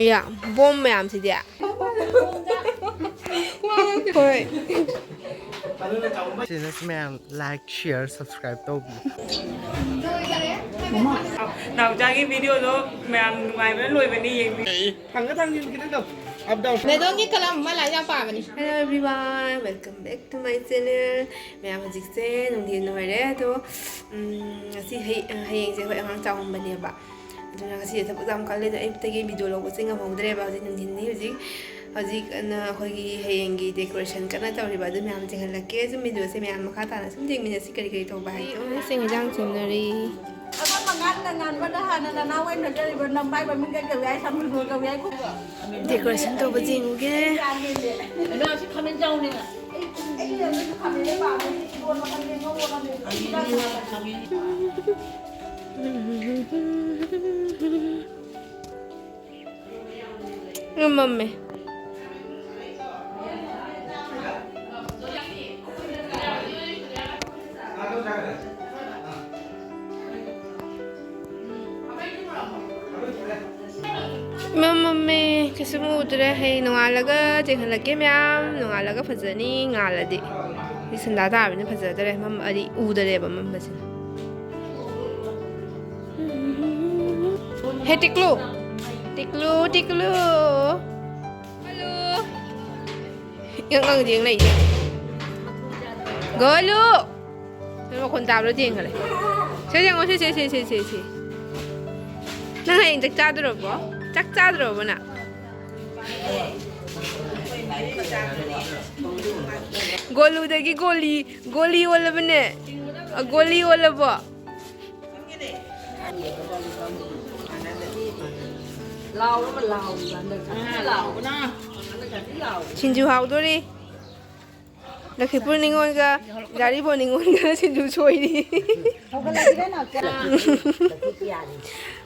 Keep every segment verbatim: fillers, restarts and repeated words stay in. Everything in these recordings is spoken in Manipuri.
ꯌꯥ, ꯕꯣꯝ ꯃꯌꯥꯝꯁꯤꯗꯤ꯫ ꯍꯣꯏ꯫ ꯆꯦꯅꯦꯜꯁꯤ ꯃꯌꯥꯝ like, share, subscribe ꯇꯧꯕꯤꯌꯨ꯫ ꯅꯥꯎꯆꯥꯒꯤ ꯚꯤꯗꯤꯑꯣꯗꯣ ꯃꯌꯥꯝ ꯅꯨꯡꯉꯥꯏꯕꯅ ꯂꯣꯏꯕꯅꯤ, ꯌꯦꯡꯕꯤꯌꯨ꯫ ꯊꯥꯡꯒ ꯊꯥꯡꯖꯤꯟ ꯈꯤꯇꯪ ꯇꯧ꯫ Up down꯫ ꯃꯦꯗꯣꯟꯒꯤ ꯀꯂꯝ ꯑꯃ ꯂꯥꯏꯔꯤꯛ ꯌꯥꯝ ꯄꯥꯕꯅꯤ꯫ Hello everyone, welcome back to my channel. ꯃꯌꯥꯝ ꯍꯧꯖꯤꯛꯁꯦ ꯅꯨꯡꯊꯤꯟ ꯑꯣꯏꯔꯦ, ꯑꯗꯣ, ꯎꯝ, ꯉꯁꯤ ꯍꯩ-, ꯍꯌꯦꯡꯁꯦ ꯑꯩꯈꯣꯏ ꯑꯉꯥꯡ ꯆꯥꯎꯝꯕꯅꯦꯕ꯫ ꯑꯗꯨꯅ ꯉꯁꯤꯁꯦ ꯊꯕꯛ ꯌꯥꯝ ꯀꯜꯂꯦ, ꯑꯗꯣ ꯑꯌꯨꯛꯇꯒꯤ ꯚꯤꯗꯤꯑꯣ ꯂꯧꯕꯁꯦ ꯉꯝꯍꯧꯗ꯭ꯔꯦꯕ꯫ ꯍꯧꯖꯤꯛ ꯅꯨꯡꯊꯤꯟꯅꯤ, ꯍꯧꯖꯤꯛ, ꯍꯧꯖꯤꯛ ꯑꯅ ꯑꯩꯈꯣꯏꯒꯤ ꯍꯌꯦꯡꯒꯤ decoration ꯀꯟꯅ ꯇꯧꯔꯤꯕ, ꯑꯗꯨ ꯃꯌꯥꯝ ꯌꯦꯡꯍꯜꯂꯛꯀꯦ꯫ ꯑꯗꯨꯝ ꯚꯤꯗꯤꯑꯣꯁꯦ ꯃꯌꯥꯝ ꯃꯈꯥ ꯇꯥꯅ ꯁꯨꯝ ꯌꯦꯡꯃꯤꯟꯅꯁꯤ, ꯀꯔꯤ ꯀꯔꯤ ꯇꯧꯕ ꯍꯥꯏ꯫ ꯑꯉꯥꯡꯁꯤꯡ ꯍꯤꯟꯖꯥꯡ ꯁꯦꯝꯅꯔꯤ꯫ ꯑꯉꯥꯡ ꯃꯉꯥꯅ ꯉꯥꯟꯕꯅ ꯍꯥꯟꯅ ꯅꯅꯥꯎ ꯑꯣꯏꯅ ꯆꯠꯂꯤꯕ ꯅꯝꯕꯥꯏ ꯃꯃꯤꯡ ꯀꯩ ꯀꯧꯏ ꯍꯥꯏ? ꯁꯃꯨꯗ꯭ꯔ ꯀꯧꯏ ꯍꯥꯏ? Decoration ꯇꯧꯕ ꯌꯦꯡꯉꯨꯒꯦ꯫ ꯀꯩꯅꯣ, ꯑꯁꯤ ꯈꯥꯃꯦꯟ ꯆꯥꯎꯅꯦ꯫ ꯑꯩ, ꯑꯩ ꯈꯥꯃꯦꯟ ꯄꯥꯝꯃꯦ꯫ ꯏꯔꯣꯟꯕ ꯈꯪꯗꯦ, ꯉꯧꯕ ꯈꯪꯗꯦ꯫ ꯃꯝꯃꯦ꯫ ꯃꯝꯃꯝꯃꯦ, ꯀꯩꯁꯨꯝ ꯎꯗ꯭ꯔꯦ꯫ ꯍꯌꯦꯡ ꯅꯣꯡꯉꯥꯜꯂꯒ ꯆꯦꯟꯈꯠꯂꯛꯀꯦ ꯃꯌꯥꯝ꯫ ꯅꯣꯡꯉꯥꯜꯂꯒ ꯐꯖꯅꯤ, ꯉꯥꯜꯂꯗꯤ꯫ ꯁꯤ ꯁꯟꯗꯥ ꯇꯥꯕꯅꯤꯅ ꯐꯖꯗ꯭ꯔꯦ, ꯃꯝ-, ꯑꯗꯤ ꯎꯗꯔꯦꯕ ꯃꯝꯕꯁꯤꯅ꯫ ꯍꯦ, ꯇꯤꯛꯂꯨ! ꯇꯤꯛꯂꯨ, ꯇꯤꯛꯂꯨ! ꯍꯜꯂꯣ! ꯌꯦꯡ ꯉꯪꯗꯤ ꯌꯦꯡ ꯂꯩꯌꯦ꯫ ꯒꯣꯂꯨ! ꯅꯪ ꯃꯈꯣꯟ ꯇꯥꯕ꯭ꯔꯥ ꯌꯦꯡꯈꯔꯦ꯫ ꯁꯦ ꯌꯦꯡꯉꯣ, ꯁꯦ, ꯁꯦ, ꯁꯦ꯫ ꯅꯪ ꯍꯌꯦꯡ ꯆꯥꯛ ꯆꯥꯗ꯭ꯔꯕꯣ? ꯆꯥꯛ ꯆꯥꯗ꯭ꯔꯕꯣ ꯅꯪ? ꯒꯣꯂꯨꯗꯒꯤ ꯒꯣꯂꯤ, ꯒꯣꯂꯤ ꯑꯣꯜꯂꯕꯅꯦ꯫ ꯑ, ꯒꯣꯂꯤ ꯑꯣꯜꯂꯕꯣ? ꯁꯤꯡꯖꯨ ꯍꯥꯎꯗꯣꯔꯤ꯫ ꯂꯛꯈꯤꯄꯨꯔ ꯅꯤꯉꯣꯜꯒ ꯌꯥꯔꯤꯄꯣꯛ ꯅꯤꯉꯣꯜꯒ ꯁꯤꯡꯖꯨ ꯁꯣꯏꯔꯤ꯫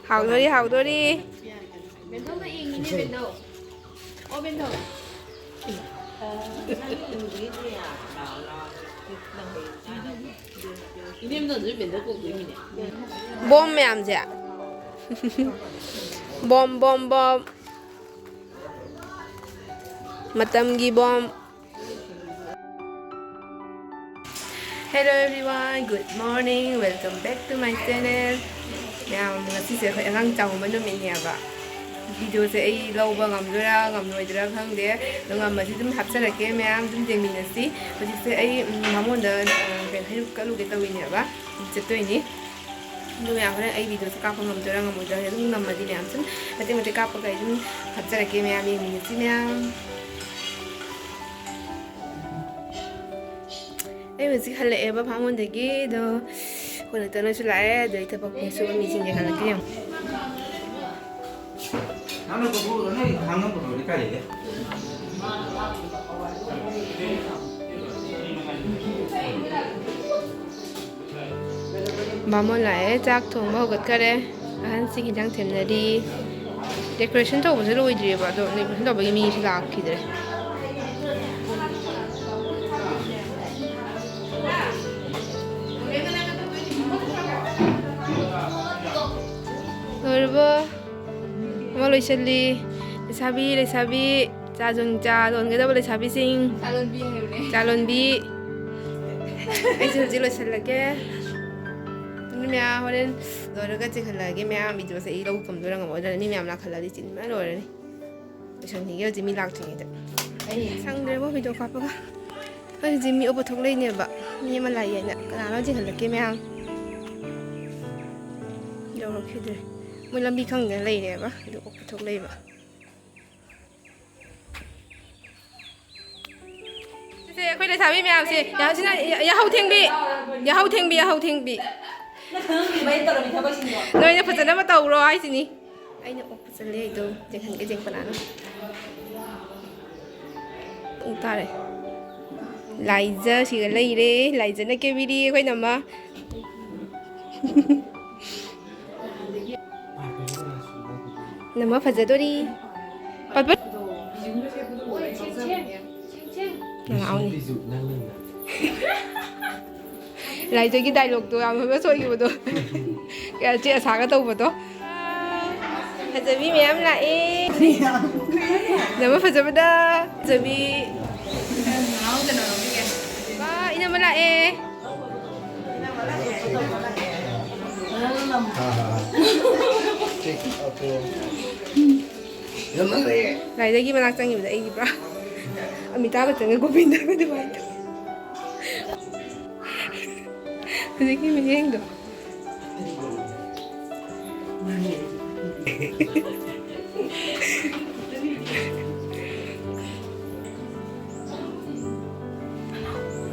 ꯍꯥꯎꯗꯣꯔꯤ, ꯍꯥꯎꯗꯣꯔꯤ꯫ ꯕꯣꯝ ꯃꯌꯥꯝꯁꯦ꯫ Bomb, bomb, bomb. ꯃꯇꯝꯒꯤ bomb. Hello everyone, good morning, welcome back to my channel. ꯃꯌꯥꯝ, ꯉꯁꯤꯁꯦ ꯑꯩꯈꯣꯏ ꯑꯉꯥꯡ ꯆꯥꯎꯝꯕ ꯅꯨꯃꯤꯠꯅꯦꯕ꯫ ꯚꯤꯗꯤꯑꯣꯁꯦ ꯑꯩ ꯂꯧꯕ ꯉꯝꯗꯣꯏꯔꯥ ꯉꯝꯂꯣꯏꯗꯣꯏꯔꯥ ꯈꯪꯗꯦ, ꯑꯗꯣ ꯉꯝꯃꯗꯤ ꯑꯗꯨꯝ ꯍꯥꯞꯆꯔꯛꯀꯦ꯫ ꯃꯌꯥꯝ ꯑꯗꯨꯝ ꯌꯦꯡꯃꯤꯟꯅꯁꯤ꯫ ꯍꯧꯖꯤꯛꯁꯦ ꯑꯩ, ꯎꯝ, ꯕꯥꯃꯣꯟꯗ, ꯑ, ꯀꯩꯅꯣ, ꯍꯩꯔꯨꯛ ꯀꯠꯂꯨꯒꯦ ꯇꯧꯔꯤꯅꯦꯕ, ꯆꯠꯇꯣꯏꯅꯤ꯫ ꯑꯗꯨ ꯃꯌꯥꯝ ꯍꯣꯔꯦꯟ ꯑꯩ ꯚꯤꯗꯤꯑꯣꯁꯦ ꯀꯥꯞꯄ ꯉꯝꯗꯣꯏꯔꯥ ꯉꯝꯃꯣꯏꯗꯣꯏꯔꯥ, ꯑꯗꯨꯝ ꯉꯝꯃꯗꯤ ꯃꯌꯥꯝ ꯁꯨꯝ ꯃꯇꯦꯛ ꯃꯇꯦꯛ ꯀꯥꯞꯄꯒ ꯑꯩ ꯑꯗꯨꯝ ꯍꯥꯞꯆꯔꯛꯀꯦ꯫ ꯃꯌꯥꯝ ꯌꯦꯡꯃꯤꯟꯅꯁꯤ ꯃꯌꯥꯝ꯫ ꯑꯩ ꯍꯧꯖꯤꯛ ꯍꯜꯂꯛꯑꯦꯕ ꯐꯥꯃꯣꯟꯗꯒꯤ꯫ ꯑꯗꯣ ꯑꯩꯈꯣꯏ ꯅꯠꯇꯅꯁꯨ ꯂꯥꯛꯑꯦ꯫ ꯑꯗꯣ ꯑꯩ ꯊꯕꯛ ꯁꯨꯕ ꯃꯤꯁꯤꯡꯁꯦ ꯍꯜꯂꯛꯀꯦ ꯌꯦꯡꯉꯣ꯫ ꯕꯥꯃꯣꯟ ꯂꯥꯛꯑꯦ, ꯆꯥꯛ ꯊꯣꯡꯕ ꯍꯧꯒꯠꯈꯔꯦ꯫ ꯑꯍꯟꯁꯤꯡ ꯍꯤꯟꯖꯥꯡ ꯊꯦꯡꯅꯔꯤ꯫ Decoration ꯇꯧꯕꯁꯨ ꯂꯣꯏꯗ꯭ꯔꯤꯑꯕ, ꯑꯗꯣ decoration ꯇꯧꯕꯒꯤ ꯃꯤꯁꯨ ꯂꯥꯛꯈꯤꯗ꯭ꯔꯦ꯫ ꯂꯣꯏꯔꯕꯣ? ꯑꯃ ꯂꯣꯏꯁꯤꯜꯂꯤ꯫ ꯂꯩꯁꯥꯕꯤ, ꯂꯩꯁꯥꯕꯤ, ꯆꯥ ꯌꯣꯟ-, ꯆꯥ ꯂꯣꯟꯒꯗꯕ ꯂꯩꯁꯥꯕꯤꯁꯤꯡ꯫ ꯆꯥ ꯂꯣꯟꯕꯤ ꯍꯥꯏꯕꯅꯦ꯫ ꯆꯥ ꯂꯣꯟꯕꯤ꯫ ꯑꯩꯁꯨ ꯍꯧꯖꯤꯛ ꯂꯣꯏꯁꯤꯜꯂꯒꯦ꯫ ꯃꯤ ꯃꯌꯥꯝ ꯍꯣꯔꯦꯟ ꯂꯣꯏꯔꯒ ꯆꯦꯟꯍꯜꯂꯛꯑꯒꯦ꯫ ꯃꯌꯥꯝ ꯚꯤꯗꯤꯑꯣꯁꯦ ꯑꯩ ꯂꯧ ꯀꯨꯝꯗꯣꯏꯔꯥ ꯉꯝꯃꯣꯏꯗꯣꯏꯔꯥ, ꯃꯤ ꯃꯌꯥꯝ ꯂꯥꯛꯈꯠꯂꯗꯤ ꯆꯤꯟꯕꯅ ꯂꯣꯏꯔꯅꯤ꯫ ꯂꯣꯏꯁꯟꯈꯤꯒꯦ ꯍꯧꯖꯤꯛ ꯃꯤ ꯂꯥꯛꯇ꯭ꯔꯤꯉꯩꯗ꯫ ꯑꯩ ꯁꯪꯗ꯭ꯔꯦꯕꯣ ꯚꯤꯗꯤꯑꯣ ꯀꯥꯞꯄꯒ꯫ ꯑꯩ ꯍꯧꯖꯤꯛ ꯃꯤ ꯑꯣꯄ ꯊꯣꯛꯂꯛꯏꯅꯦꯕ꯫ ꯃꯤ ꯑꯃ ꯂꯥꯛꯑꯦꯅ꯫ ꯀꯅꯥꯅꯣ ꯆꯤꯡꯍꯜꯂꯛꯀꯦ ꯃꯌꯥꯝ꯫ ꯌꯧꯔꯛꯈꯤꯗ꯭ꯔꯦ꯫ ꯃꯣꯏ ꯂꯝꯕꯤ ꯈꯪꯗꯅ ꯂꯩꯔꯦꯕ꯫ ꯑꯗꯨ ꯑꯣꯄ ꯊꯣꯛꯂꯛꯏꯕ꯫ ꯁꯤꯁꯦ ꯑꯩꯈꯣꯏ ꯂꯩꯁꯥꯕꯤ ꯃꯌꯥꯝꯁꯦ ꯌꯥꯝ ꯊꯤꯅ ꯌꯥꯍꯧ ꯊꯦꯡꯕꯤ꯫ ꯌꯥꯍꯧ ꯊꯦꯡꯕꯤ, ꯌꯥꯍꯧ ꯊꯦꯡꯕꯤ꯫ ꯅꯪ ꯈꯪꯉꯝꯃꯤꯕ ꯑꯩꯅ ꯇꯧꯔꯝꯃꯤ ꯊꯕꯛꯁꯤꯡꯗꯣ? ꯅꯣꯏꯅ ꯐꯖꯅꯕ ꯇꯧꯔꯣ ꯍꯥꯏꯁꯤꯅꯤ꯫ ꯑꯩꯅ ꯑꯣꯛꯄ ꯆꯠꯂꯦ ꯑꯩꯗꯣ꯫ ꯌꯦꯡꯍꯟꯒꯦ, ꯌꯦꯡ ꯀꯅꯥꯅꯣ? ꯎ ꯇꯥꯔꯦ꯫ ꯂꯥꯏꯖ ꯁꯤꯒ ꯂꯩꯔꯦ꯫ ꯂꯥꯏꯖꯅ ꯀꯦꯕꯤꯔꯤ ꯑꯩꯈꯣꯏ ꯅꯝꯃ꯫ ꯅꯝꯃ ꯐꯖꯗꯣꯔꯤ꯫ ꯄꯠ ꯄꯠ꯫ ꯅꯅꯥꯎꯅꯤ꯫ ꯂꯥꯏꯖꯒꯤ ꯗꯥꯏꯂꯣꯛꯇꯣ ꯌꯥꯝ ꯐꯖꯅ ꯁꯣꯏꯈꯤꯕꯗꯣ꯫ ꯀꯌꯥ ꯆꯦ ꯑꯁꯥꯒ ꯇꯧꯕꯗꯣ꯫ ꯐꯖꯕꯤ ꯃꯌꯥꯝ ꯂꯥꯛꯑꯦ꯫ ꯅꯃ ꯐꯖꯕꯗ ꯐꯖꯕꯤ꯫ ꯋꯥ, ꯏꯅꯝꯃ ꯂꯥꯛꯑꯦ꯫ ꯍꯥ, ꯍꯥ, ꯍꯥ꯫ ꯂꯥꯏꯗꯒꯤ ꯃꯅꯥꯛ ꯆꯪꯉꯤꯕꯗ ꯑꯩꯒꯤ ꯄꯨꯔꯥ ꯑꯃꯤꯇꯥꯕ ꯕꯆꯟꯒ ꯒꯣꯕꯤꯟꯗꯒ ꯑꯗꯨꯃꯥꯏꯅ ꯇꯧꯋꯤ꯫ ꯍꯧꯖꯤꯛꯀꯤ ꯃꯤꯠꯌꯦꯡꯗꯣ꯫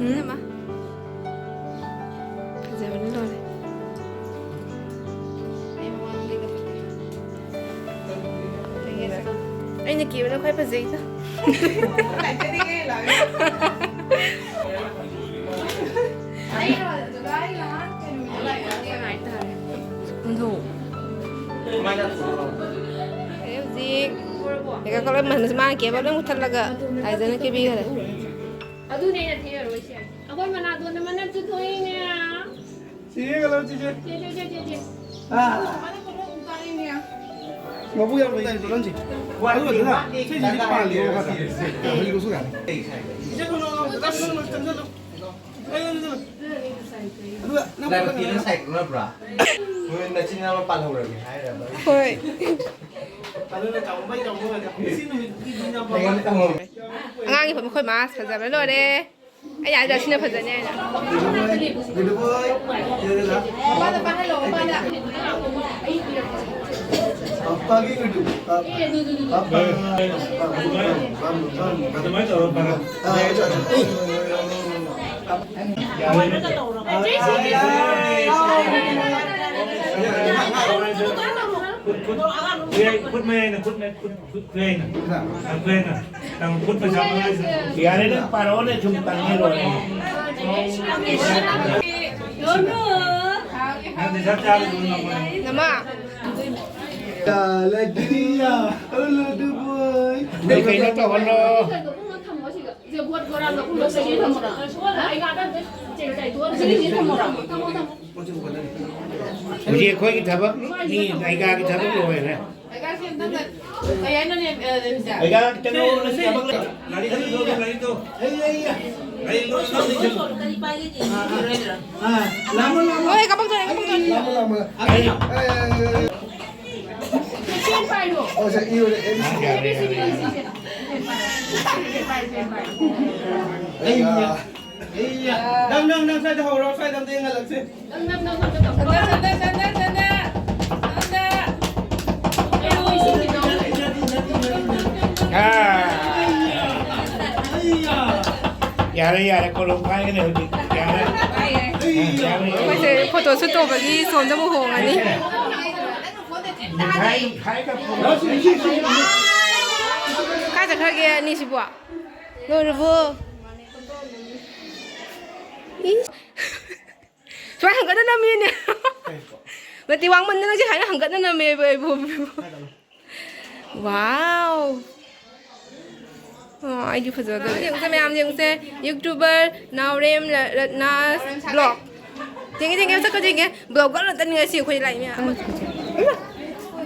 ꯎꯝ, ꯃꯥ꯫ ꯐꯖꯕꯅ ꯂꯣꯏꯔꯦ꯫ ꯑꯩꯅ ꯀꯦꯕꯅ ꯈ꯭ꯋꯥꯏ ꯐꯖꯩꯗ꯫ ꯑꯩ ꯍꯧꯖꯤꯛ ꯃꯦꯀꯞ ꯀꯂꯔ ꯃꯥꯅ ꯀꯦꯕ ꯂꯣꯏ ꯃꯨꯊꯠꯂꯒ ꯂꯥꯏꯖꯅ ꯀꯦꯕꯤꯈꯔꯦ꯫ ꯑꯗꯨꯅꯦ ꯑꯩꯅ ꯊꯤꯔꯔꯣꯏꯁꯦ꯫ ꯑꯩꯈꯣꯏ ꯃꯅꯥꯇꯣꯟꯗ ꯃꯅꯝꯁꯨ ꯊꯣꯛꯏꯅꯦ꯫ ꯆꯦꯆꯦ ꯀꯂꯔ ꯆꯦꯆꯦ꯫ ꯆꯦ, ꯆꯦ, ꯆꯦ, ꯆꯦ, ꯆꯦ꯫ ꯑꯥ꯫ ꯃꯕꯨ ꯌꯥꯝ ꯂꯩꯇ꯭ꯔꯣ ꯅꯪꯁꯦ? ꯑꯗꯨꯒ ꯑꯗꯨꯅ ꯁꯤꯁꯤꯗꯤ ꯄꯥꯜꯂꯤꯕ ꯃꯈꯥꯗ꯫ ꯍꯧꯖꯤꯛ ꯂꯧꯁꯨ ꯌꯥꯅꯤ꯫ ꯆꯦꯆꯦ ꯀꯩꯅꯣ ꯆꯪꯁꯜꯂꯨ, ꯆꯪꯁꯜꯂꯨ꯫ ꯑꯗꯨꯒ ꯅꯪ ꯂꯥꯏꯕꯛꯇꯤ ꯅꯪ ꯁꯥꯏ ꯈꯪꯅꯕ꯭ꯔꯥ? ꯅꯣꯏ ꯅꯆꯤꯟ ꯅꯅꯥꯎ ꯄꯥꯜꯍꯧꯔꯒꯦ ꯍꯥꯏꯔꯕ? ꯍꯣꯏ꯫ ꯑꯗꯨꯅ ꯇꯝꯕꯩ ꯇꯝꯕ ꯑꯣꯏꯔꯦ꯫ ꯉꯁꯤ ꯅꯨꯃꯤꯠꯇꯤ ꯑꯗꯨꯝ ꯌꯥꯝ ꯄꯥꯝꯃꯦ꯫ ꯑꯉꯥꯡꯒꯤ ꯐꯝ ꯑꯩꯈꯣꯏ ꯃꯥ ꯐꯖꯕꯅ ꯂꯣꯏꯔꯦ꯫ ꯑꯩꯅ ꯍꯥꯏꯗ꯭ꯔꯥ ꯁꯤꯅ ꯐꯖꯅꯤ ꯍꯥꯏꯅ꯫ ꯄꯥꯄꯥꯒꯤ ꯒꯨꯗꯨ꯫ ꯄꯥꯄꯥ꯫ ꯑꯗꯨꯃꯥꯏꯅ ꯇꯧꯔ ꯐꯔꯦ꯫ ꯑꯥ, ꯑꯆꯥ, ꯑꯆꯥ꯫ ꯈꯨꯠ, ꯈꯨꯠ, ꯈꯨꯠ ꯃꯌꯥꯏꯅ, ꯈꯨꯠ ꯃꯌꯥꯏ, ꯈꯨꯠ꯫ ꯈꯨꯠ ꯈꯨꯌꯥꯏꯅ꯫ ꯈꯨꯠ ꯈꯨꯌꯥꯏꯅ꯫ ꯅꯪ ꯈꯨꯠ ꯃꯆꯥ ꯃꯉꯥꯏꯁꯦ꯫ ꯌꯥꯔꯦ, ꯅꯪ ꯄꯥꯔꯛꯑꯣꯅꯦ, ꯁꯨꯝ ꯇꯪꯉꯦ ꯂꯣꯏꯔꯦ꯫ ꯅꯪꯗꯤ ꯆꯥꯛ ꯆꯥꯕꯗꯨ ꯉꯝꯃꯣꯏ꯫ ꯅꯃꯥ꯫ ꯀꯩꯀꯩꯅꯣ ꯇꯧꯍꯜꯂꯣ꯫ ꯍꯧꯖꯤꯛ ꯑꯩꯈꯣꯏꯒꯤ ꯊꯕꯛ, ꯃꯤ ꯂꯩꯀꯥꯏꯒꯤ ꯊꯕꯛ ꯂꯣꯏꯔꯦ꯫ ꯀꯩ ꯍꯥꯏꯅꯣꯅꯦ, ꯑ, ꯔꯦꯕꯤꯆꯥ? ꯑꯩꯒ ꯀꯩꯅꯣ, ꯅꯪ ꯊꯕꯛ ꯂꯩ-, ꯂꯥꯏꯔꯤꯛ ꯑꯗꯨ ꯂꯧꯔꯣ, ꯂꯥꯏꯔꯤꯛꯇꯣ꯫ ꯑꯩ, ꯑꯩ, ꯑꯩ꯫ ꯂꯥꯏꯔꯤꯛ ꯂꯧꯔꯣ, ꯂꯥꯏꯔꯤꯛ ꯂꯧꯔꯣ꯫ ꯀꯔꯤ ꯄꯥꯏꯒꯦ? ꯑꯥ, ꯑꯥ꯫ ꯂꯥꯝꯃꯣ, ꯂꯥꯝꯃꯣ꯫ ꯍꯣꯏ, ꯀꯞꯄꯛꯇꯣꯔꯦ, ꯀꯞꯄꯛꯇꯣꯔꯦ꯫ ꯂꯥꯝꯃꯣ, ꯂꯥꯝꯃꯣ꯫ ꯑꯩ, ꯑꯩ, ꯑꯩ, ꯑꯩ꯫ ꯄꯦꯟ ꯄꯥꯏꯔꯣ꯫ ꯑꯣ, ꯁꯦ, ꯏꯔꯣꯅꯦ, A B C D. Pen ꯄꯥꯏ, ꯄꯦꯟ ꯄꯥꯏ, ꯄꯦꯟ ꯄꯥꯏ꯫ ꯑꯩ, ꯑꯥ꯫ ꯑꯩ, ꯅꯪ, ꯅꯪ, ꯅꯪ ꯁ꯭ꯋꯥꯏꯗ ꯍꯧꯔꯣ, ꯁ꯭ꯋꯥꯏꯗ ꯑꯝꯇ ꯌꯦꯡꯍꯜꯂꯛꯁꯦ꯫ ꯁꯟꯗ, ꯁꯟꯗ, ꯁꯟꯗ, ꯁꯟꯗ꯫ ꯁꯟꯗ꯫ ꯑꯥ꯫ ꯌꯥꯔꯦ, ꯌꯥꯔꯦ, ꯀꯣꯂꯣꯝ ꯀꯥꯏꯒꯅꯤ ꯍꯧꯖꯤꯛ꯫ ꯌꯥꯔꯦ꯫ ꯌꯥꯔꯦ, ꯌꯥꯔꯦ꯫ ꯑꯩꯈꯣꯏꯁꯦ ꯐꯣꯇꯣ ꯁꯨꯠ ꯇꯧꯕꯒꯤ ꯁꯣꯝꯗ ꯑꯃꯨꯛ ꯍꯣꯡꯉꯅꯤ꯫ ꯀꯥꯏ ꯆꯠꯈ꯭ꯔꯒꯦ ꯑꯅꯤꯁꯤꯕꯣ? ꯂꯣꯏꯔꯕꯣ? ꯏꯁ꯫ ꯁꯨꯃꯥꯏ ꯍꯪꯒꯠꯅ ꯅꯝꯃꯤꯅꯦ꯫ ꯅꯠꯇꯦ, ꯋꯥꯡꯃꯟꯗꯅ ꯁꯤ ꯍꯥꯏꯅ ꯍꯪꯒꯠꯅ ꯅꯝꯃꯦꯕ ꯑꯩꯕꯨ꯫ ꯋꯥꯎ꯫ ꯑꯣ, ꯑꯩꯗꯤ ꯐꯖꯗ꯭ꯔꯦ꯫ ꯌꯦꯡꯁꯦ, ꯃꯌꯥꯝ ꯌꯦꯡꯁꯦ꯫ YouTuber ꯅꯥꯎꯔꯦꯝ ꯔ-, ꯔꯠꯅꯥꯁ vlog꯫ ꯌꯦꯡꯒꯦ, ꯌꯦꯡꯒꯦ, ꯃꯁꯛꯀ ꯌꯦꯡꯒꯦ꯫ Vlogger ꯉꯥꯛꯇꯅꯤ ꯉꯁꯤ ꯑꯩꯈꯣꯏ ꯂꯥꯛꯏ ꯃꯌꯥꯝ꯫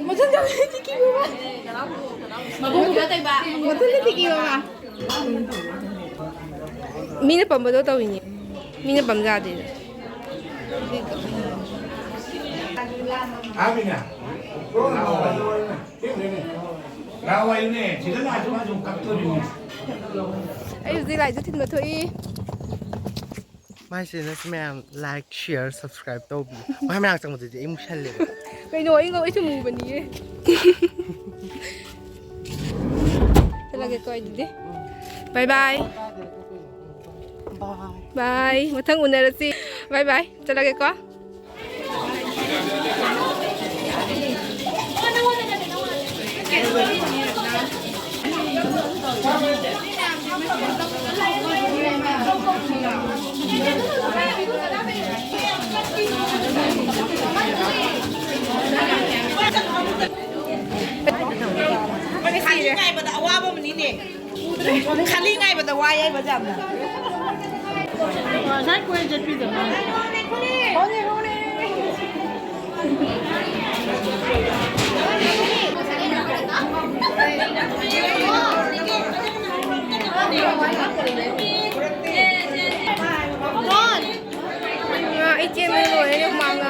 ꯃꯊꯟꯗ ꯇꯤꯀꯤ ꯃꯃꯥ꯫ ꯃꯊꯟꯗ ꯇꯤꯀꯤ ꯃꯃꯥ꯫ ꯃꯤꯅ ꯄꯝꯕꯗꯣ ꯇꯧꯏꯅꯦ꯫ ꯃꯤꯅ ꯄꯝ ꯌꯥꯗꯦꯗ꯫ ꯂꯥꯛꯑꯣ ꯍꯥꯏꯌꯨꯅꯦ, ꯁꯤꯗ ꯂꯥꯛꯑꯁꯨ ꯃꯥ ꯁꯨꯝ ꯀꯞꯇꯣꯔꯤꯅꯦ꯫ ꯑꯩ ꯍꯧꯖꯤꯛ ꯂꯥꯏꯁꯨ ꯊꯤꯟꯕ ꯊꯣꯛꯏ꯫ ꯃꯥꯏꯁꯤꯅꯁꯨ ꯃꯌꯥꯝ like, share, subscribe ꯇꯧꯕꯤꯌꯨ꯫ ꯃꯥꯏ ꯃꯅꯥꯛ ꯆꯪꯕꯗꯗꯤ ꯑꯩ ꯃꯨꯁꯜꯂꯦꯕ꯫ ꯀꯩꯅꯣ, ꯑꯩ ꯉꯧ-, ꯑꯩꯁꯨ ꯃꯨꯕꯅꯤꯌꯦ꯫ ꯆꯠꯂꯒꯦꯀꯣ ꯑꯩ ꯑꯗꯨꯗꯤ꯫ Bye bye꯫ Bye꯫ Bye꯫ ꯃꯊꯪ ꯎꯅꯔꯁꯤ꯫ Bye bye꯫ ꯆꯠꯂꯒꯦꯀꯣ꯫ ꯈꯥꯂꯤ ꯉꯥꯏꯕꯗ ꯑꯋꯥꯕ ꯑꯃꯅꯤꯅꯦ꯫ ꯈꯥꯂꯤ ꯉꯥꯏꯕꯗ ꯋꯥꯏ ꯍꯥꯏꯕ ꯌꯥꯝꯅ꯫ ꯉꯁꯥꯏ ꯀꯣꯏ ꯆꯠꯄꯤꯗ ꯃꯥꯜꯂꯦ꯫ ꯍꯣꯅꯦ, ꯍꯣꯅꯦ꯫ ꯉꯥ ꯑꯩ ꯆꯦꯟꯕꯗ ꯂꯣꯏꯔꯦ ꯍꯨꯃꯥꯡꯅ꯫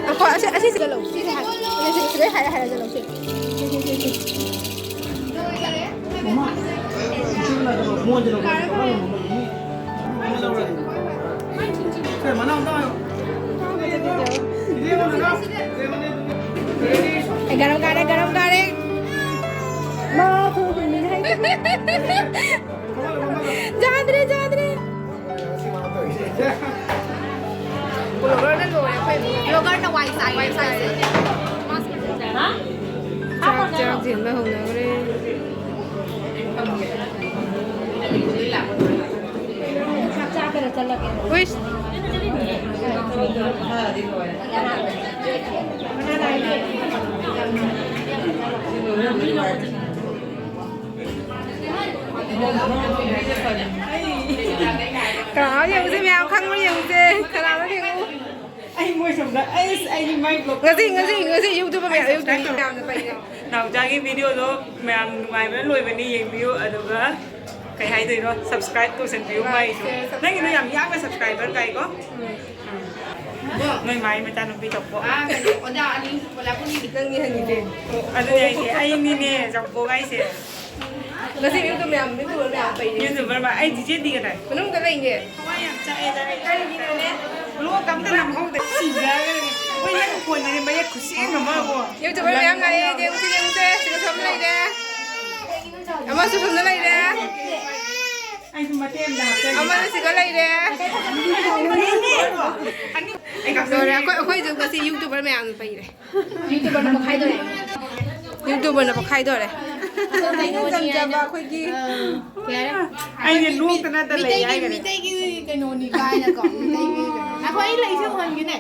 ꯑꯩꯈꯣꯏ ꯑꯁꯤ ꯑꯁꯤꯁꯤꯒ ꯂꯧ꯫ ꯁꯤꯁꯦ ꯍꯥꯏ-, ꯁꯤꯗꯩ ꯍꯥꯏꯔ ꯍꯥꯏꯔꯒ ꯂꯧꯁꯦ꯫ ꯁꯤ, ꯁꯤ, ꯁꯤ, ꯁꯤ꯫ ꯑꯦ, ꯒꯔꯝ ꯀꯥꯔꯦ, ꯒꯔꯝ ꯀꯥꯔꯦ꯫ ꯌꯥꯗ꯭ꯔꯦ, ꯌꯥꯗ꯭ꯔꯦ꯫ ꯕ꯭ꯂꯣꯒꯔꯅ ꯂꯣꯏꯔꯦ ꯑꯩꯈꯣꯏ꯫ ꯕ꯭ꯂꯣꯒꯔꯅ ꯋꯥꯏ ꯆꯥꯏ, ꯋꯥꯏ ꯆꯥꯏꯁꯦ꯫ ꯆꯥꯛ, ꯆꯥꯛ ꯌꯦꯟꯕ ꯍꯧꯅꯈ꯭ꯔꯦ꯫ ꯎꯏꯁ꯫ ꯀꯅꯥꯅꯣ ꯌꯦꯡꯉꯨꯁꯦ, ꯃꯌꯥꯝ ꯈꯪꯕ꯭ꯔꯥ ꯌꯦꯡꯉꯨꯁꯦ꯫ ꯀꯅꯥꯅꯣ ꯌꯦꯡꯉꯨ꯫ ꯑꯩ ꯃꯣꯏ ꯁꯣꯝꯗ, ꯑꯩꯁ, ꯑꯩꯒꯤ ꯃꯥꯏ ꯕ꯭ꯂꯣꯛ ꯉꯁꯤ, ꯉꯁꯤ, ꯉꯁꯤ YouTube ꯃꯌꯥꯝ, YouTube ꯃꯌꯥꯝꯅ ꯄꯩ꯫ ꯅꯥꯎꯆꯥꯒꯤ ꯚꯤꯗꯤꯑꯣꯗꯣ ꯃꯌꯥꯝ ꯅꯨꯡꯉꯥꯏꯕꯅ ꯂꯣꯏꯕꯅꯤ, ꯌꯦꯡꯕꯤꯌꯨ꯫ ꯑꯗꯨꯒ ꯀꯩ ꯍꯥꯏꯗꯣꯏꯅꯣ, subscribe ꯇꯧꯁꯟꯕꯤꯌꯨ ꯃꯥꯏꯁꯦ꯫ ꯅꯪꯒꯤꯗꯣ ꯌꯥꯝ ꯌꯥꯡꯅ subscriber ꯀꯥꯏꯀꯣ꯫ ꯎꯝ꯫ ꯅꯣꯏ ꯃꯥꯏ ꯃꯆꯥꯅꯨꯄꯤ ꯆꯧꯄꯣ꯫ ꯑꯥ, ꯀꯩꯅꯣ, ꯑꯣꯖꯥ ꯑꯅꯤ ꯁꯨꯕ ꯂꯥꯛꯄꯅꯤ꯫ ꯅꯪꯅꯦ ꯍꯪꯉꯤꯁꯦ꯫ ꯑꯗꯨꯅꯦ ꯑꯩꯁꯦ, ꯑꯩꯅꯤꯅꯦ ꯆꯧꯄꯣ ꯍꯥꯏꯁꯦ꯫ ꯉꯁꯤ YouTuber ꯃꯌꯥꯝ, YouTuber ꯃꯌꯥꯝ ꯄꯩꯔꯦ꯫ YouTuber ꯃꯌꯥꯝ, ꯑꯩ ꯆꯤꯆꯦꯗꯤ ꯀꯗꯥꯏ? ꯃꯅꯨꯡꯗ ꯂꯩꯅꯦ꯫ ꯊꯋꯥꯏ ꯌꯥꯝ ꯆꯥꯛꯑꯦꯗ ꯑꯩ꯫ ꯀꯔꯤꯒꯤꯅꯣꯅꯦ? Vlog ꯑꯝꯇ ꯅꯝꯍꯧꯗꯦ꯫ ꯁꯤꯖꯈ꯭ꯔꯅꯤ꯫ ꯃꯣꯏ ꯅꯪ ꯐꯣꯟꯗꯅꯦ ꯃꯌꯦꯛ ꯈꯨꯁꯦꯡ ꯑꯃꯕꯨ꯫ YouTuber ꯃꯌꯥꯝ ꯂꯥꯛꯑꯦ, ꯌꯦꯡꯉꯨꯁꯦ, ꯌꯦꯡꯉꯨꯁꯦ꯫ ꯁꯤꯗꯁꯨ ꯑꯃ ꯂꯩꯔꯦ꯫ ꯑꯃꯁꯨ ꯁꯣꯝꯗ ꯂꯩꯔꯦ꯫ ꯑꯩꯁꯨ ꯃꯇꯦꯛ ꯑꯃ ꯍꯥꯞꯆꯒꯦ꯫ ꯑꯃꯅ ꯁꯤꯗ ꯂꯩꯔꯦ꯫ ꯑꯅꯤ꯫ ꯑꯩ ꯀꯥꯞꯆꯒꯦ꯫ ꯂꯣꯏꯔꯦ, ꯑꯩꯈꯣꯏ, ꯑꯩꯈꯣꯏꯁꯨ ꯉꯁꯤ YouTuber ꯃꯌꯥꯝꯅ ꯄꯩꯔꯦ꯫ YouTuberꯅ ꯄꯣꯛꯈꯥꯏꯗꯣꯔꯦ꯫ YouTuberꯅ ꯄꯣꯛꯈꯥꯏꯗꯣꯔꯦ꯫ ꯑꯩꯅ ꯆꯝꯖꯕ ꯑꯩꯈꯣꯏꯒꯤ ꯌꯥꯔꯦ꯫ ꯑꯩꯁꯦ ꯅꯣꯛꯇꯅꯇ ꯂꯩ ꯃꯤꯇꯩꯒꯤ, ꯍꯥꯏꯈꯔꯦ꯫ ꯃꯤꯇꯩꯒꯤ ꯀꯩꯅꯣꯅꯤ ꯀꯥꯏꯅꯀꯣ, ꯃꯤꯇꯩꯒꯤ ꯀꯩꯅꯣ꯫ ꯉꯥꯏꯈꯣ, ꯑꯩ ꯂꯩꯁꯦ ꯎꯍꯟꯒꯦꯅꯦ꯫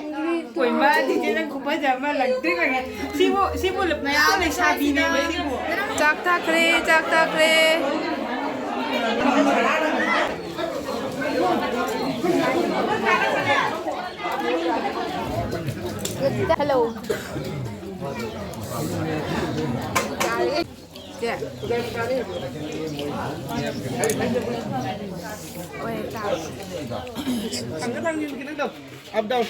ꯍꯣꯏ, ꯃꯥ ꯆꯤꯆꯦ ꯅꯪ ꯈꯨꯐꯖ ꯑꯃ ꯂꯪꯇ꯭ꯔꯤꯛ ꯂꯪꯉꯦ꯫ ꯁꯤꯕꯨ, ꯁꯤꯕꯨ ꯄꯨꯔꯥ ꯂꯩꯁꯥꯕꯤꯅꯦꯕ ꯁꯤꯕꯨ꯫ ꯆꯥꯛ ꯊꯥꯛꯈ꯭ꯔꯦ, ꯆꯥꯛ ꯊꯥꯛꯈ꯭ꯔꯦ꯫ ꯍꯜꯂꯣ꯫ ꯆꯦ꯫ ꯍꯣꯏ, ꯆꯥꯔꯣ꯫ ꯊꯥꯡꯒꯦ, ꯊꯥꯡꯒꯦ, ꯈꯤꯇꯪ ꯇꯧ꯫ Up down꯫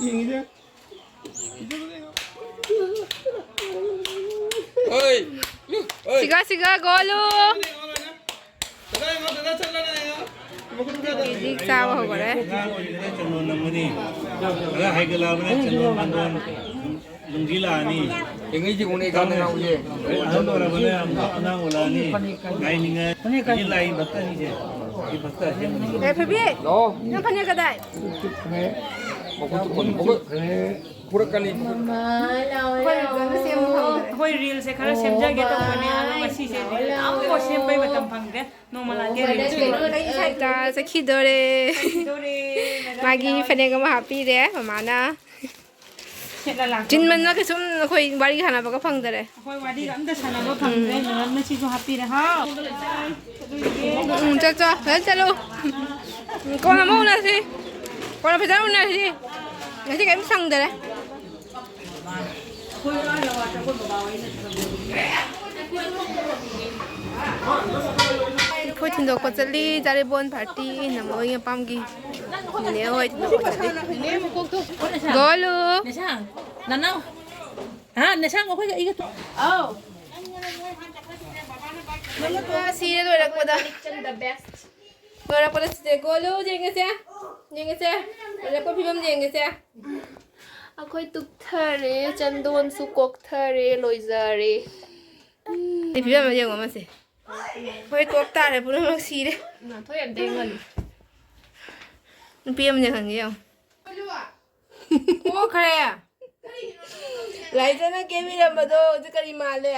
ꯌꯦꯡꯉꯤꯁꯦ꯫ ꯍꯣꯏ꯫ ꯍꯣꯏ꯫ ꯁꯤꯒ, ꯁꯤꯒ, ꯒꯣꯂꯨ꯫ ꯍꯧꯖꯤꯛ ꯆꯥꯕ ꯍꯧꯈꯔꯦ꯫ ꯑꯉꯥꯡ ꯑꯣꯏꯔꯤꯉꯩꯗ ꯆꯟꯗꯣꯟ ꯅꯝꯒꯅꯤ꯫ ꯈꯔ ꯍꯩꯒꯠꯂꯛꯑꯕꯅꯤꯅ ꯆꯟꯗꯣꯟ, ꯆꯟꯗꯣꯟ ꯂꯨꯝꯕꯤ ꯂꯥꯛꯑꯅꯤ꯫ ꯌꯦꯡꯉꯩꯁꯤ ꯎꯅꯦ ꯀꯥꯟꯗ ꯉꯥꯎꯁꯦ꯫ ꯑꯍꯜ ꯑꯣꯏꯔꯕꯅꯤꯅ ꯑꯃꯨꯛ ꯑꯉꯥꯡ ꯑꯣꯜꯂꯛꯑꯅꯤ꯫ ꯉꯥꯏꯅꯤꯡꯉꯥꯏ꯫ ꯁꯤ ꯂꯥꯛꯏ ꯚꯛꯇꯅꯤꯁꯦ꯫ ꯁꯤ ꯚꯛꯇ ꯑꯁꯦꯡꯕꯅꯤ꯫ ꯑꯦ, ꯐꯦꯕꯤ! ꯂꯥꯛꯑꯣ꯫ ꯅꯪ ꯐꯅꯦꯛ ꯀꯗꯥꯏ? ꯃꯈꯨꯠꯇꯨ ꯄꯨꯟ-, ꯃꯈꯨꯠ ꯄꯨꯔꯛꯀꯅꯤ꯫ ꯑꯩꯈꯣꯏ ꯔꯤꯜꯁꯦ ꯈꯔ ꯁꯦꯝꯖꯒꯦ ꯇꯧꯕꯅꯦ, ꯑꯗꯣ ꯉꯁꯤꯁꯦ ꯔꯤꯜ ꯑꯃꯐꯥꯎ ꯁꯦꯝꯕꯩ ꯃꯇꯝ ꯐꯪꯗꯦ꯫ ꯅꯣꯡꯃ ꯂꯥꯛꯀꯦ ꯔꯤꯜꯁ ꯁꯦꯝꯕ꯫ ꯆꯠꯈꯤꯗꯣꯔꯦ꯫ ꯆꯠꯈꯤꯗꯣꯔꯦ꯫ ꯃꯥꯒꯤ ꯐꯅꯦꯛ ꯑꯃ ꯍꯥꯞꯄꯤꯔꯦ ꯃꯃꯥꯅ꯫ ꯁꯦꯠꯂ ꯂꯥꯛꯄ꯫ ꯆꯤꯟꯃꯟꯅ ꯀꯩꯁꯨꯝ ꯑꯩꯈꯣꯏ ꯋꯥꯔꯤ ꯁꯥꯟꯅꯕꯒ ꯐꯪꯗꯔꯦ꯫ ꯑꯩꯈꯣꯏ ꯋꯥꯔꯤꯒ ꯑꯝꯇ ꯁꯥꯟꯅꯕ ꯐꯪꯗ꯭ꯔꯦ꯫ ꯎꯝ꯫ ꯃꯦꯗꯥꯝꯅ ꯁꯤꯁꯨ ꯍꯥꯞꯄꯤꯔꯦ꯫ ꯍꯥꯎ꯫ ꯎꯝ, ꯆꯠꯆꯣ, ꯐꯖꯅ ꯆꯠꯂꯨ꯫ ꯎꯝ, ꯀꯣꯟꯅ ꯑꯃꯨꯛ ꯎꯅꯁꯤ꯫ ꯀꯣꯟꯅ ꯐꯖꯅ ꯎꯅꯁꯤ꯫ ꯉꯁꯤ ꯀꯔꯤꯝ ꯁꯪꯗꯔꯦ꯫ ꯑꯩꯈꯣꯏ ꯊꯤꯟꯗꯣꯛꯄ ꯆꯠꯂꯤ, ꯆꯥꯔꯦꯕꯣꯟ ꯄꯥꯔꯇꯤ, ꯅꯃꯣꯏ ꯃꯄꯥꯝꯒꯤ ꯅꯦ ꯍꯣꯏ ꯊꯤꯟꯗꯣꯛꯄ ꯆꯠꯂꯤ꯫ ꯒꯣꯂꯨ꯫ ꯅꯦꯁꯥꯡ, ꯅꯅꯥꯎ꯫ ꯍꯥ, ꯅꯦꯁꯥꯡ ꯑꯩꯈꯣꯏꯒ ꯑꯩꯒ ꯇꯣ-, ꯑꯥꯎ꯫ ꯁꯤꯔꯦ ꯂꯣꯏꯔꯛꯄꯗ꯫ ꯂꯣꯏꯔꯛꯄꯗ ꯁꯤꯗꯦ꯫ ꯒꯣꯂꯨ ꯌꯦꯡꯉꯁꯦ꯫ ꯌꯦꯡꯉꯁꯦ꯫ ꯂꯣꯏꯔꯛꯄ ꯐꯤꯕꯝ ꯌꯦꯡꯉꯁꯦ꯫ ꯑꯩꯈꯣꯏ ꯇꯨꯞꯊꯔꯦ, ꯆꯟꯗꯣꯟꯁꯨ ꯀꯣꯛꯊꯔꯦ, ꯂꯣꯏꯖꯔꯦ꯫ ꯁꯤ ꯐꯤꯕꯝ ꯑꯃ ꯌꯦꯡꯉꯣ ꯃꯁꯦ꯫ ꯍꯣꯏ, ꯀꯣꯛ ꯇꯥꯔꯦ, ꯄꯨꯝꯅꯃꯛ ꯁꯤꯔꯦ꯫ ꯅꯥꯊꯣꯏ ꯑꯝꯇ ꯌꯦꯡꯍꯜꯂꯨ꯫ ꯅꯨꯄꯤ ꯑꯃꯅꯦ ꯈꯪꯉꯦ ꯌꯦꯡꯉꯣ꯫ ꯀꯣꯛꯈ꯭ꯔꯦ꯫ ꯂꯥꯏꯖꯅ ꯀꯦꯕꯤꯔꯝꯕꯗꯣ ꯍꯧꯖꯤꯛ ꯀꯔꯤ ꯃꯥꯜꯂꯦ?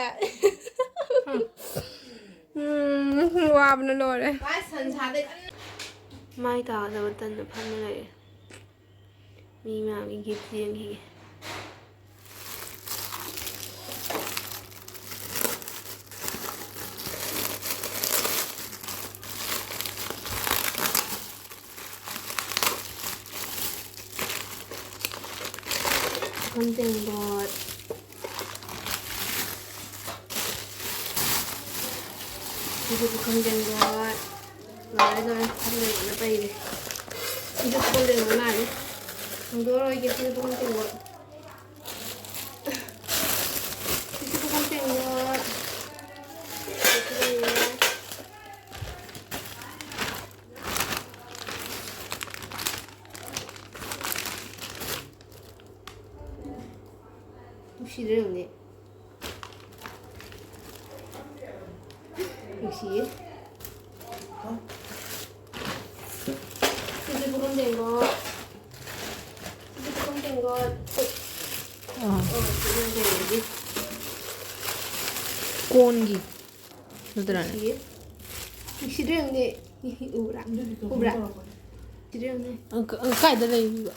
ꯎꯝ, ꯋꯥꯕꯅ ꯂꯣꯏꯔꯦ꯫ ꯃꯥꯏ ꯁꯟꯁꯥꯗꯩ ꯃꯥꯏ ꯇꯥꯗꯕ ꯇꯟꯅ ꯐꯝꯃ ꯂꯩꯔꯦ꯫ ꯃꯤ ꯃꯌꯥꯝꯒꯤ ꯒꯤꯐ ꯌꯦꯡꯈꯤꯒꯦ꯫ ꯇꯦꯡꯀꯣꯠ꯫ ꯁꯤꯁꯨ ꯄꯨꯈꯝ ꯇꯦꯡꯀꯣꯠ꯫ ꯂꯣꯏꯔꯦ, ꯂꯣꯏꯔꯦ꯫ ꯄꯨꯈꯝ ꯇꯦꯡꯀꯣꯠꯅ ꯄꯩꯔꯦ꯫ ꯁꯤꯁꯨ ꯄꯨꯈꯝ ꯇꯦꯡꯀꯣꯠ ꯃꯥꯜꯂꯤ꯫ ꯍꯥꯡꯗꯣꯛꯑꯔꯣꯏꯒꯦ꯫ ꯁꯤꯁꯨ ꯄꯨꯈꯝ ꯇꯦꯡꯀꯣꯠ꯫ ꯁꯤꯁꯨ ꯄꯨꯈꯝ ꯇꯦꯡꯀꯣꯠ꯫ ꯁꯤꯁꯨ ꯂꯩꯔꯦ꯫ ꯅꯨꯡꯁꯤꯗ꯭ꯔ ꯌꯦꯡꯉꯨꯅꯦ꯫ ꯅꯨꯡꯁꯤꯌꯦ꯫ ꯁꯤꯁꯨ ꯄꯨꯈꯝ ꯇꯦꯡꯀꯣꯠ꯫ ꯁꯤꯁꯨ ꯄꯨꯈꯝ ꯇꯦꯡꯀꯣꯠ꯫ ꯑꯥ꯫ ꯑꯣ, ꯁꯤꯁꯨ ꯄꯨꯈꯝ ꯇꯦꯡꯀꯣꯠ꯫ ꯀꯣꯟꯒꯤ꯫ ꯅꯠꯇ꯭ꯔꯥꯅꯦ? ꯅꯨꯡꯁꯤꯌꯦ꯫ ꯅꯨꯡꯁꯤꯗ꯭ꯔ ꯌꯦꯡꯉꯨꯅꯦ꯫ ꯎꯕ꯭ꯔꯥ? ꯎꯕ꯭ꯔꯥ? ꯅꯨꯡꯁꯤꯗ꯭ꯔ ꯌꯦꯡꯉꯨꯅꯦ꯫ ꯑ, ꯀ-, ꯑ, ꯀꯥꯏꯗ ꯂꯩꯕꯤꯕ?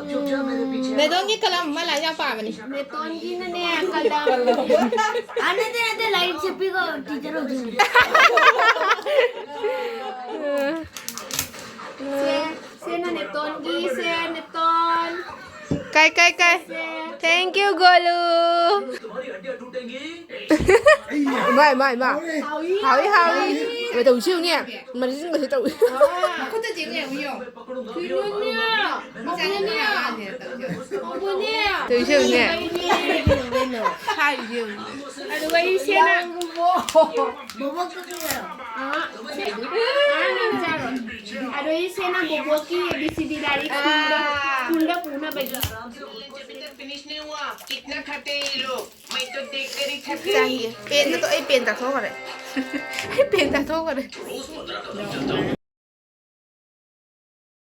ꯎꯝ, ꯃꯦꯗꯣꯟꯒꯤ ꯀꯂꯝ ꯑꯃ ꯂꯥꯏꯔꯤꯛ ꯌꯥꯝ ꯄꯥꯕꯅꯤ꯫ ꯃꯦꯗꯣꯟꯒꯤꯅꯅꯦ, ꯀꯂꯝ꯫ ꯑ, ꯅꯠꯇꯦ, ꯅꯠꯇꯦ, ꯂꯥꯏꯔꯤꯛ ꯁꯦ ꯄꯤꯔꯣ, ꯇꯤꯆꯔ ꯑꯣꯏꯗꯣꯏꯅꯦ꯫ ꯁꯦ, ꯁꯦ ꯅꯦꯇꯣꯟꯒꯤ, ꯁꯦ ꯅꯦꯇꯣꯟ꯫ ꯀꯥꯏ, ꯀꯥꯏ, ꯀꯥꯏ? ꯁꯦ꯫ Thank you, ꯒꯣꯂꯨ꯫ ꯏꯃꯥ, ꯏꯃꯥ, ꯏꯃꯥ꯫ ꯍꯥꯎꯏ, ꯍꯥꯎꯏ, ꯍꯥꯎꯏ꯫ ꯍꯥꯎꯏ, ꯍꯥꯎꯏ꯫ ꯃꯇꯧꯁꯤ ꯌꯦꯡꯉꯨꯅꯦ꯫ ꯃꯔꯤꯟꯒꯁꯦ ꯇꯧꯏ꯫ ꯃꯈꯨꯠꯇ ꯌꯦꯡꯉꯨ, ꯌꯦꯡꯉꯨ, ꯌꯦꯡꯉꯨ꯫ ꯀꯩꯅꯣꯅꯦ꯫ ꯃꯧꯅꯦ꯫ ꯃꯧꯅꯦ꯫ ꯇꯧꯏꯁꯦ ꯌꯦꯡꯉꯨꯅꯦ꯫ ꯍꯥꯏꯔꯤꯁꯦ ꯌꯦꯡꯉꯨꯅꯦ꯫ ꯑꯗꯨꯒ ꯑꯩ ꯁꯦꯅ-, ꯑꯥ, ꯁꯦ-, ꯑꯥ, ꯅꯪ ꯆꯥꯔꯣ꯫ ꯑꯗꯣ ꯑꯩ ꯁꯦꯅ ꯕꯣꯕꯣꯛꯀꯤ A B C D ꯂꯥꯏꯔꯤꯛ ꯁ꯭ꯀꯨꯜꯗ, ꯑꯥ꯫ ꯁ꯭ꯀꯨꯜꯗ ꯄꯨꯅꯕꯒꯤ꯫ अभी तक फिनिश नहीं हुआ, कितना खाते हैं ये लोग? मैं तो देख कर ही थक गई। ꯆꯥꯏꯌꯦ꯫ ꯄꯦꯟꯒꯗꯣ ꯑꯩ ꯄꯦꯟ ꯆꯥꯊꯣꯛꯈ꯭ꯔꯦ꯫ ꯑꯩ ꯄꯦꯟ ꯆꯥꯊꯣꯛꯈ꯭ꯔꯦ꯫